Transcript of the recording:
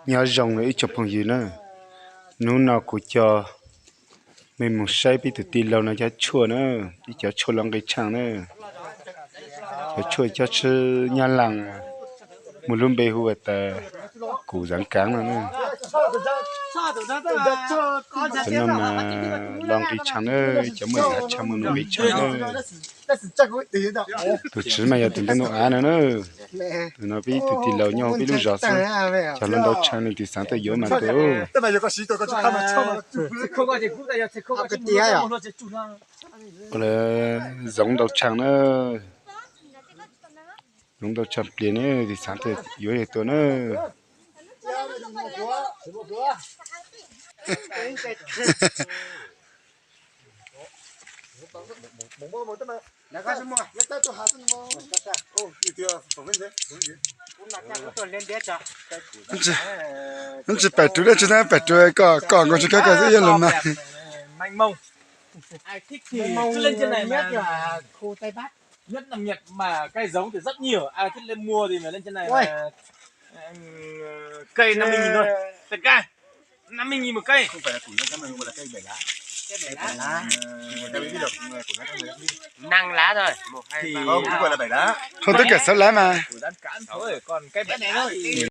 Nyob zoo ib tsoom phooj ywg na, hnub no kuv coj mej mus saib peb tus tij laug no cov tshuaj na, ib cov tshuaj los nqi tshaj na. Cov tshuaj coj tshwb Nyab Laj, muaj lub npe hu ua tas kuv zav kaav no na. Cov no mas los nqi tshaj na, cov muaj zav tshaj muaj nqi tshaj na. Tus tswv mas yog tus ntawm no av no na. Tus no peb tus tij laug nyob peb lub zos xwb. Cov los ntau tshaj nws tus xaav tuaj yuav mas tus. Ua lawv zoov ntau tshaj na. Zoov ntau tshaj pliag na, tus xaav tuaj yuav yog tua na. Tsis pais rub dab tsi na, pais rub koj, koj nkaus tsis kawg koj xwb yog lus mas. Nhất là Nhật mà cây giống thì rất nhiều, ai thích lên mua thì mà lên trên này là cây năm mươi nghìn thôi. Tận cai, năm mươi nghìn một cây. Không phải là củ nó cắm, là cây bảy lá. Cây bảy lá. Năm lá thôi. Một, hai, thì ba, không, không phải là bảy lá. Không, tất cả sáu lá mà. Củ rán cán thôi, còn cây bảy lá thì